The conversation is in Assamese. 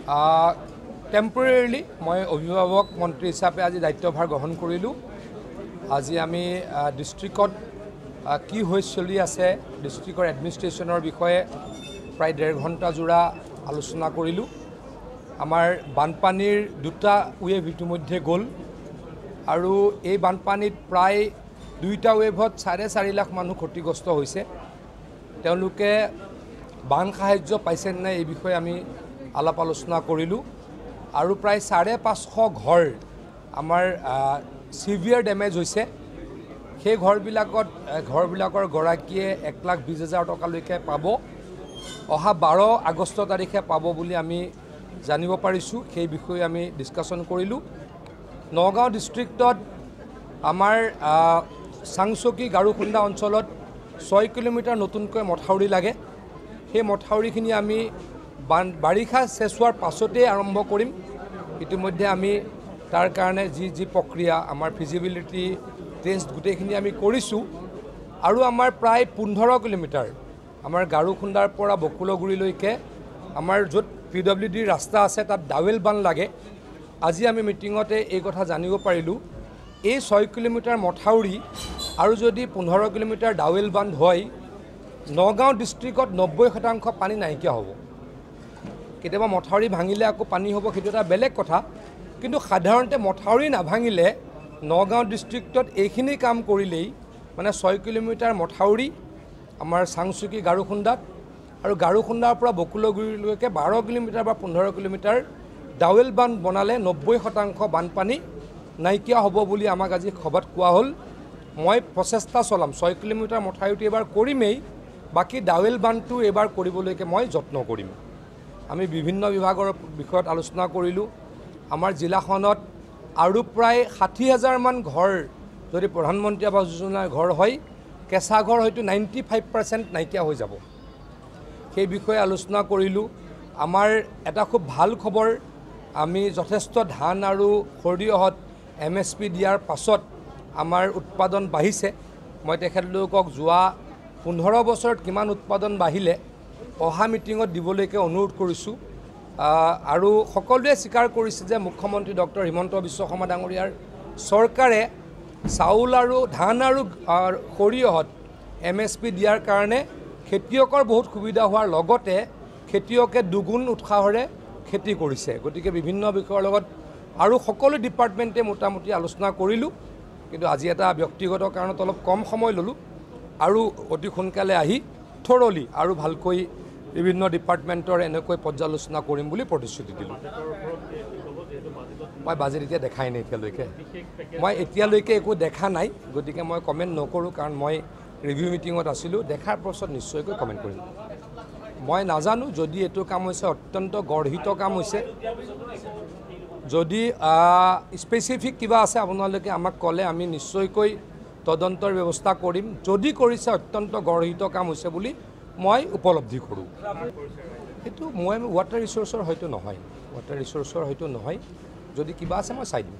টেম্পৰেৰিলি মই অভিভাৱক মন্ত্ৰী হিচাপে আজি দায়িত্বভাৰ গ্ৰহণ কৰিলোঁ। আজি আমি ডিষ্ট্ৰিক্টত কি হৈ চলি আছে, ডিষ্ট্ৰিক্টৰ এডমিনিষ্ট্ৰেশ্যনৰ বিষয়ে প্ৰায় 1.5 ঘণ্টা জোৰা আলোচনা কৰিলোঁ। আমাৰ বানপানীৰ দুটা ৱেভ ইতিমধ্যে গ'ল আৰু এই বানপানীত প্ৰায় দুইটা ৱেভত 4.5 লাখ মানুহ ক্ষতিগ্ৰস্ত হৈছে। তেওঁলোকে বান সাহাৰ্য পাইছে নাই এই বিষয়ে আমি আলাপ আলোচনা কৰিলোঁ। আৰু প্ৰায় 550 ঘৰ আমাৰ চিভিয়াৰ ডেমেজ হৈছে। সেই ঘৰবিলাকৰ গৰাকীয়ে 1,20,000 টকালৈকে পাব, অহা 12 আগষ্ট তাৰিখে পাব বুলি আমি জানিব পাৰিছোঁ। সেই বিষয়ে আমি ডিছকাশ্যন কৰিলোঁ। নগাঁও ডিষ্ট্ৰিক্টত আমাৰ চাংচকী গাৰুখুন্দা অঞ্চলত 6 কিলোমিটাৰ নতুনকৈ মথাউৰি লাগে। সেই মথাউৰিখিনি আমি বাৰিষা শেষ হোৱাৰ পাছতেই আৰম্ভ কৰিম। ইতিমধ্যে আমি তাৰ কাৰণে যি যি প্ৰক্ৰিয়া, আমাৰ ফিজিবিলিটি টেষ্ট গোটেইখিনি আমি কৰিছোঁ। আৰু আমাৰ প্ৰায় 15 কিলোমিটাৰ আমাৰ গাৰুখুন্দাৰ পৰা বকুলগুৰিলৈকে আমাৰ য'ত PWD ৰাস্তা আছে তাত ডাৱেল বান লাগে। আজি আমি মিটিঙতে এই কথা জানিব পাৰিলোঁ। এই 6 কিলোমিটাৰ মথাউৰি আৰু যদি 15 কিলোমিটাৰ ডাৱেল বান্ধ হয়, নগাঁও ডিষ্ট্ৰিক্টত 90% পানী নাইকিয়া হ'ব। কেতিয়াবা মথাউৰি ভাঙিলে আকৌ পানী হ'ব, সেইটো এটা বেলেগ কথা। কিন্তু সাধাৰণতে মথাউৰি নাভাঙিলে নগাঁও ডিষ্ট্ৰিক্টত এইখিনি কাম কৰিলেই, মানে 6 কিলোমিটাৰ মথাউৰি আমাৰ চাংচুকী গাৰুখুন্দাত আৰু গাৰুখুন্দাৰ পৰা বকুলগুৰিলৈকে 12 কিলোমিটাৰ বা 15 কিলোমিটাৰ ডাৱেল বান্ধ বনালে 90% বানপানী নাইকিয়া হ'ব বুলি আমাক আজি সভাত কোৱা হ'ল। মই প্ৰচেষ্টা চলাম, 6 কিলোমিটাৰ মথাউৰিটো এইবাৰ কৰিমেই, বাকী ডাৱেল বান্ধটো এইবাৰ কৰিবলৈকে মই যত্ন কৰিম। আমি বিভিন্ন বিভাগৰ বিষয়ত আলোচনা কৰিলোঁ। আমাৰ জিলাখনত আৰু প্ৰায় 60,000মান ঘৰ যদি প্ৰধানমন্ত্ৰী আৱাস যোজনাৰ ঘৰ হয়, কেঁচা ঘৰ হয়তো 95% নাইকিয়া হৈ যাব। সেই বিষয়ে আলোচনা কৰিলোঁ। আমাৰ এটা খুব ভাল খবৰ, আমি যথেষ্ট ধান আৰু সৰিয়হত MSP দিয়াৰ পাছত আমাৰ উৎপাদন বাঢ়িছে। মই তেখেতলোকক যোৱা 15 বছৰত কিমান উৎপাদন বাঢ়িলে অহা মিটিঙত দিবলৈকে অনুৰোধ কৰিছোঁ। আৰু সকলোৱে স্বীকাৰ কৰিছে যে মুখ্যমন্ত্ৰী ডক্টৰ হিমন্ত বিশ্ব শৰ্মা ডাঙৰীয়াৰ চৰকাৰে চাউল আৰু ধান আৰু সৰিয়হত MSP দিয়াৰ কাৰণে খেতিয়কৰ বহুত সুবিধা হোৱাৰ লগতে খেতিয়কে দুগুণ উৎসাহেৰে খেতি কৰিছে। গতিকে বিভিন্ন বিষয়ৰ লগত আৰু সকলো ডিপাৰ্টমেণ্টে মোটামুটি আলোচনা কৰিলোঁ। কিন্তু আজি এটা ব্যক্তিগত কাৰণত অলপ কম সময় ল'লোঁ আৰু অতি সোনকালে আহি থৰলি আৰু ভালকৈ বিভিন্ন ডিপাৰ্টমেণ্টৰ এনেকৈ পৰ্যালোচনা কৰিম বুলি প্ৰতিশ্ৰুতি দিলোঁ। মই বাজেট এতিয়া দেখাই নাই এতিয়ালৈকে, মই এতিয়ালৈকে একো দেখা নাই, গতিকে মই কমেণ্ট নকৰোঁ, কাৰণ মই ৰিভিউ মিটিঙত আছিলোঁ। দেখাৰ পাছত নিশ্চয়কৈ কমেণ্ট কৰিম। মই নাজানো, যদি এইটো কাম হৈছে অত্যন্ত গৰ্হিত কাম হৈছে। যদি স্পেচিফিক কিবা আছে আপোনালোকে আমাক ক'লে আমি নিশ্চয়কৈ তদন্তৰ ব্যৱস্থা কৰিম। যদি কৰিছে অত্যন্ত গৰ্হিত কাম হৈছে বুলি মই উপলব্ধি কৰোঁ। সেইটো মই ৱাটাৰ ৰিচ'ৰ্চৰ হয়তো নহয়, ৱাটাৰ ৰিচ'ৰ্চৰ হয়তো নহয়। যদি কিবা আছে মই চাই দিম।